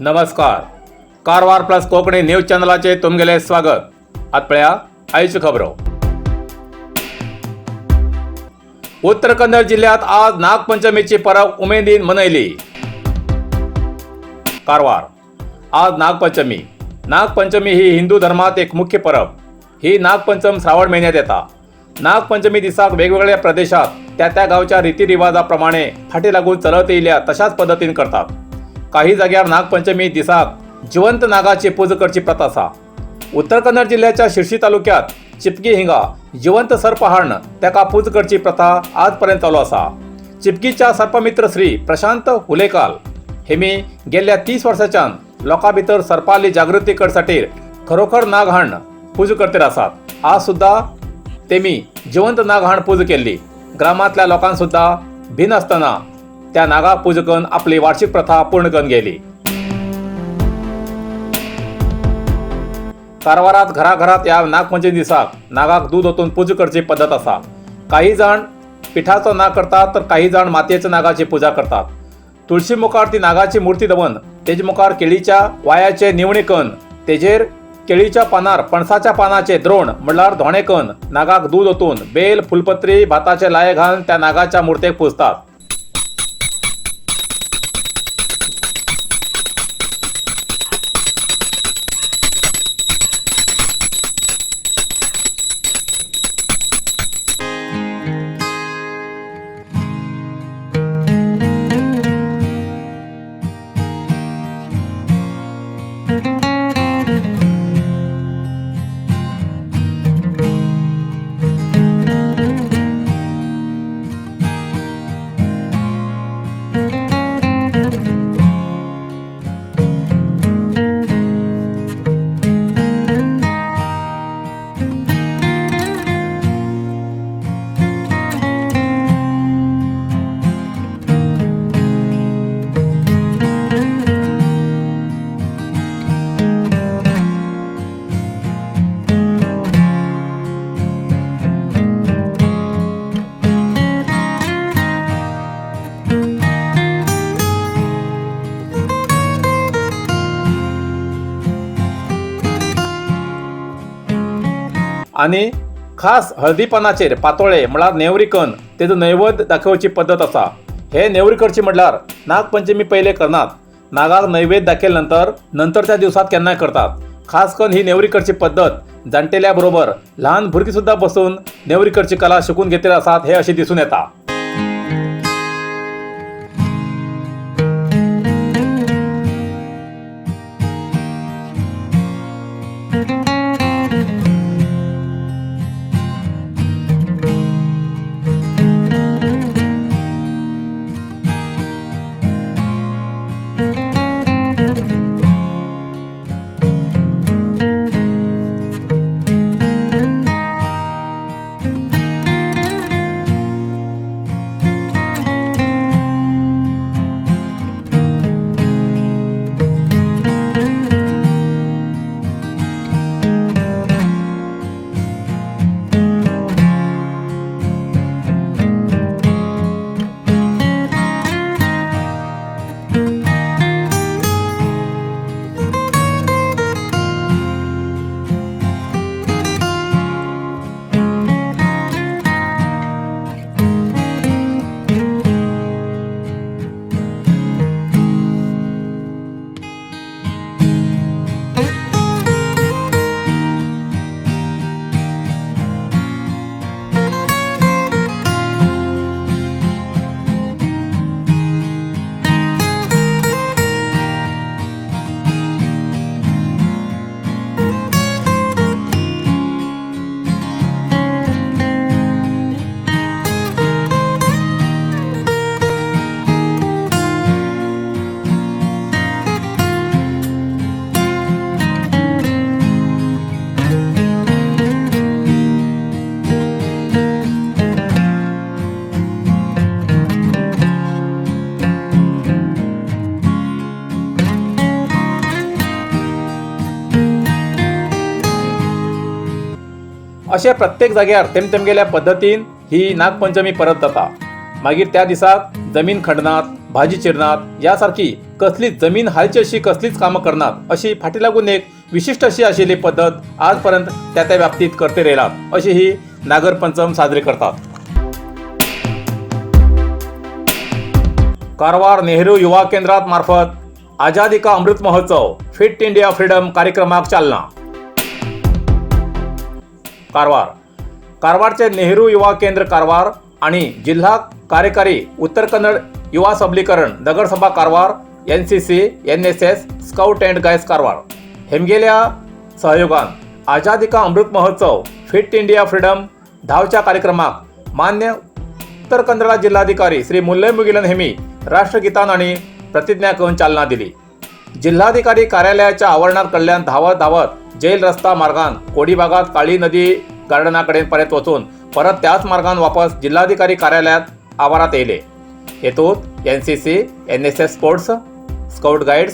नमस्कार, Karwar plus Konkani news चॅनलाचे तुमगेले स्वागत. आत पळया आयच्यो खबरो. उत्तर कन्नड जिल्ह्यात आज नागपंचमीची परब उमेदीन मनयली. कारवार. आज नागपंचमी. नागपंचमी ही हिंदू धर्मात एक मुख्य परब. ही नागपंचम श्रावण महिन्यात येता. नागपंचमी दिसाक वेगवेगळ्या प्रदेशात त्या त्या गावच्या रीतिरिवाजाप्रमाणे फाटी लागून चलत येयल्या तशाच पद्दतीन करतात. काही जाग्यार नागपंचमी दिसाक जिवंत नागाची पूजा करची प्रथा आसा. उत्तर कन्नड जिल्ह्याच्या शिरशी तालुक्यात चिपकी हिंगा जिवंत सर्प हाडून ताका पूजा करची प्रथा आजपर्यंत चालू आसा. चिपकीच्या सर्पमित्र श्री प्रशांत हुलेकाल हेमी गेल्ल्या 30 वर्साच्यान लोकां भितर सर्पाली जागृती करसाठी खरोखर नाग हाण पूजा करतात आसात. आज सुद्धा तेमी जिवंत नाग हाण पूजा केल्ली. ग्रामांतल्या लोकांक सुद्धा भिनासतना त्या नागाक पूजा करून आपली वार्षिक प्रथा पूर्ण करून गेली. कारवारात घराघरात ह्या नागपंचमी दिसाक नागाक दूद ओतून पूजा करची पद्दत आसा. काही जाण पिठाचो नाग करतात तर काही जाण मातयेच्या नागाची पूजा करतात. तुळशी मुखार ती नागाची मूर्ती दवरून तेजे मुखार केळीच्या वायाचे निवणी कन्न तेजेर केळीच्या पानार पणसाच्या पानाचे द्रोण म्हणल्यार धोणे कन्न नागाक दूद ओतून बेल, फुलपत्री, भाताचे लाये घालून त्या नागाच्या मूर्तेक पुजतात. आनी खास हळदी पानाचेर पातोळे म्हळ्यार नेवरी कन्न तेजो नैवेद्य दाखोवची पद्दत आसा. हे नेवरी करची म्हटल्यार नागपंचमी पयले करनात. नागाक नैवेद्य दाखयले नंतर नंतरच्या दिवसात केन्नाय करतात. खास करून ही नेवरी करची पद्दत जाणटेल्या बरोबर ल्हान भुरगीं सुद्दां बसून नेवरी करची कला शिकून घेतलेली आसात हे अशें दिसून येता. अशे प्रत्येक जाग्यार तेम तेमगेल्या पद्दतीन ही नागपंचमी परब जाता. मागीर त्या दिसाक जमीन खणनात, भाजी चिरनात ह्या सारकी कसलीच जमीन हालची अशी कसलीच कामां करनात अशी फाटी लागून एक विशिश्ट अशी आशिल्ली पद्दत आज पर्यंत त्या त्या बाबतीत करते येयलात अशी ही नागरपंचम साजरी करतात. कारवार नेहरू युवा केंद्रात मार्फत आझादी का Amrit Mahotsav fit India freedom कार्यक्रमाक चालना. कारवार कारवारचे नेहरू युवा केंद्र कारवार आणि जिल्हा कार्यकारी उत्तर कन्नड युवा सबलीकरण नगरसभा Karwar NCC NSS scout and guides Karwar हेमगेल्या सहयोगान आझादी का Amrit Mahotsav fit India freedom धावच्या कार्यक्रमाक मान्य उत्तर कन्नडा जिल्हाधिकारी श्री मुल्लय मुगिलन हेमी राष्ट्रगीतान आणि प्रतिज्ञा करून चालना दिली. जिल्हाधिकारी कार्यालयाच्या आवरणात कडल्यान धांवत धांवत जेल रस्ता मार्गान कोडीबागात काळी नदी गार्डना कडेन परत वचून परत त्याच मार्गान वापस जिल्हाधिकारी कार्यालयात आवारात येयले. हेतूत NCC NSS sports scout guides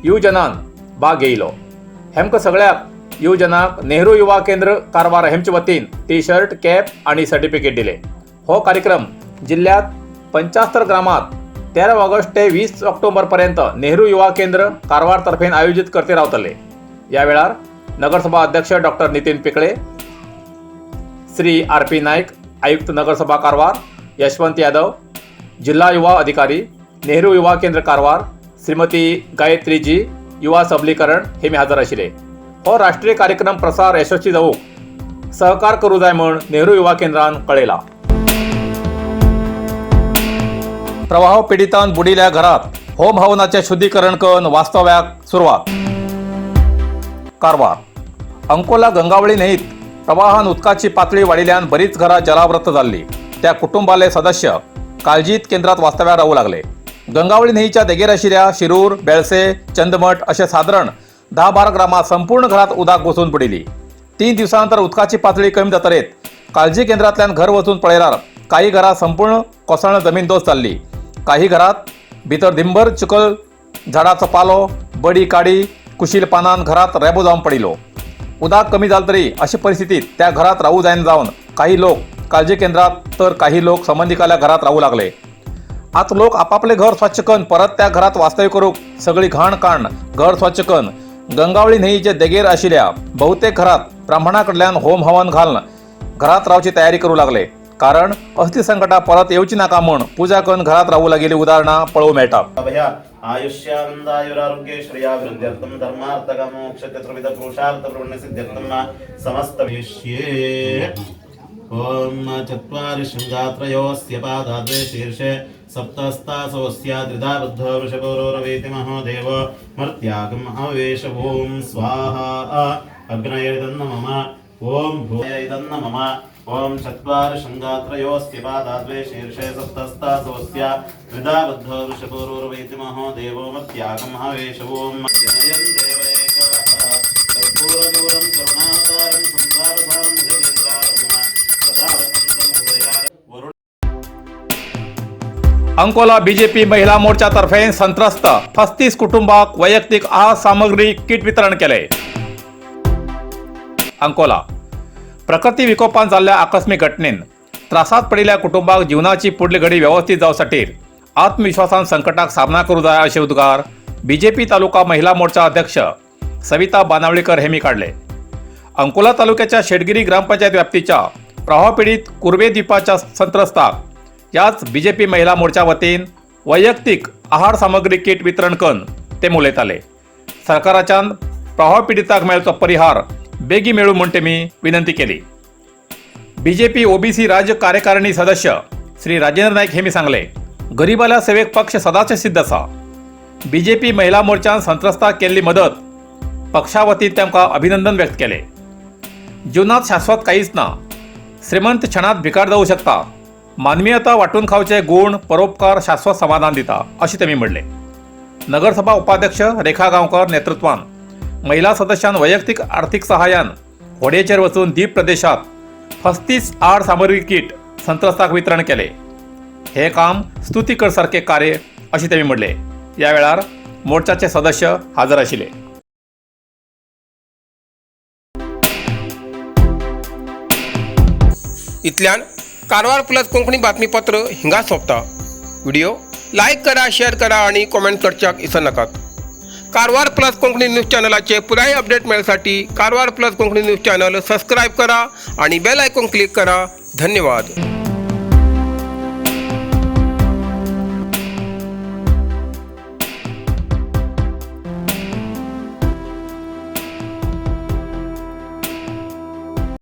युवजनान भाग घेयलो. हेमकां सगळ्याक युवजनाक नेहरू युवा केंद्र कारवार हेमचे वतीन टी शर्ट कॅप आणि सर्टिफिकेट दिले. हो कार्यक्रम जिल्ह्यात 75 ग्रामात 13 ऑगस्ट ते 20 ऑक्टोबर पर्यंत नेहरू युवा केंद्र कारवार तर्फेन आयोजित करते रावतले. या वेळार नगरसभा अध्यक्ष doctor Nitin Pikle, Shri R P Naik, आयुक्त नगरसभा कारवार, यशवंत यादव, जिल्हा युवा अधिकारी नेहरू युवा केंद्र कारवार, श्रीमती गायत्रीजी युवा सबलीकरण हे मी हजर आशिल्ले. हो राष्ट्रीय कार्यक्रम प्रसार यशस्वी जावूक सहकार करू जाय म्हूण नेहरू युवा केंद्रान कळयला. प्रवाह पिडितान बुडिल्ल्या घरात होम हवनाचे शुद्धीकरण करून वास्तव्याक सुरवात. कारवार अंकोला गंगावळी न्हंयत प्रवाहान उदकाची पातळी वाडिल्ल्यान बरीच घरां जलावृत जाल्ली. त्या कुटुंबाले सदस्य काळजीत केंद्रात वास्तव्याक रावू लागले. गंगावळी न्हंयच्या देगेर आशिल्ल्या शिरूर, बेळसे, चंदमठ अशे सादारण 10-12 ग्रामात संपूर्ण घरात उदक घुसून पडिल्ली. 3 दिवसानंतर उदकाची पातळी कमी जातरेत काळजी केंद्रांतल्यान घर वचून पळयल्यार काही घरां संपूर्ण कोसळून जमीनदोस्त जाल्ली. काही घरात भितर दिंबर चिखल, झाडाचो पालो, बडी काडी, कुशील पानान घरात रेबो जावन पडिल्लो. उदक कमी जालें तरी अशे परिस्थितीत त्या घरात रावू जायना जावन काही लोक काळजी केंद्रात तर काही लोक संबंधिकाल्या घरात रावू लागले. आतां लोक आपापले घर स्वच्छ करून परत त्या घरात वास्तव्य करूक सगळी घाण काडून घर स्वच्छ करून गंगावळी न्हंयेचे देगेर आशिल्ल्या बहुतेक घरात ब्राह्मणा कडल्यान होम हवन घालून घरात रावची तयारी करू लागले. कारण असली संकटां परत येवची नाका म्हूण पुजा करून घरात रावू लागिल्ली उदाहरणां पळोवंक मेळटात. अभय आयुष्यानन्दायुरारोग्ये श्रियाभिवृद्ध्यर्थं धर्मार्थकामोक्ष चतुर्विध पुरुषार्थ प्रवण्यसिद्ध्यर्थं समस्तविष्ये. ॐ चत्वारि शृङ्गात्रयोऽस्य पादा द्वे शीर्षे सप्तस्तासोऽस्या त्रिधा बद्धो वृषभोरोरवेति महो देवो मर्त्यागम् अवेश. ॐ स्वाहा अग्नयेदन्न मम. ॐ भूयैदन्न मम. ॐ चत्वारि शृङ्गात्रयोऽस्य पादा द्वे शीर्षे सप्तस्तासोऽस्य त्रिधा बद्धो वृषभोरोरवेति महो देवो मर्त्यागम् अवेश. ॐ जनयन् देव एकः कर्पूरगौरं करुणावतारं संसारसारं भुजगेन्द्रारं सदा वसन्तं हृदयार वरुण. अंकोला बीजेपी महिला मोर्चातर्फे संत्रस्त 35 कुटुंबाक वैयक्तिक आहार सामग्री किट वितरण केले. अंकोला प्रकृती विकोपान जाल्ल्या आकस्मिक घटनेन त्रासात पडिल्ल्या कुटुंबाक जीवनाची पुढली घडी व्यवस्थित जावसाठी आत्मविश्वासान संकटाक सामना करू जाय अशे उद्गार बीजेपी तालुका महिला मोर्चा अध्यक्ष सविता बानावळीकर हेमी काडले. अंकोला तालुक्याच्या शेटगिरी ग्रामपंचायत व्याप्तीच्या प्रवाहपीडित कुर्वे द्वीपाच्या संत्रस्ताक याच बीजेपी महिला मोर्चा वतीन वैयक्तिक आहार सामग्री किट वितरण करून ते उलयताले. सरकाराच्यान प्रवाह पिडिताक मेळचो परिहार बेगी मेळू म्हूण तेमी विनंती केली. बीजेपी ओबीसी राज्य कार्यकारिणी सदस्य श्री राजेंद्र नाईक हेमी सांगले, गरिबाल्या सेवेक पक्ष सदांच सिद्ध आसा. बीजेपी महिला मोर्चान संत्रस्ताक केल्ली मदत पक्षा वतीन तांकां अभिनंदन व्यक्त केले. जीवनात शाश्वत काहीच ना. श्रीमंत क्षणात भिकार जाऊ शकता. मानवीयता वांटून खावचे गुण, परोपकार शाश्वत समाधान दिता अशें तेमी म्हणलें. नगरसभा उपाध्यक्ष रेखा गांवकर नेतृत्वान महिला सदस्यान वैयक्तिक आर्थिक सहाय्यान होडयेचेर वचून द्वीप प्रदेशात 35 आहार सामग्री किट संत्रस्ताक वितरण केले. हे काम स्तुती करसारखे कार्य अशें तेमी म्हणलें. ह्या वेळार मोर्चाचे सदस्य हजर आशिल्ले. इतल्यान कारवार प्लस कोंकणी बातमीपत्र हिंगा सोंपता. व्हिडिओ लायक करा, शेअर करा आणि कॉमेंट करच्याक इसरनाकात. कारवार प्लस कोंकणी न्यूज चॅनलाचे पुराय update मेळसाठी Karwar plus Konkani news channel subscribe करा आणि बेल आयकॉन क्लिक करा. धन्यवाद.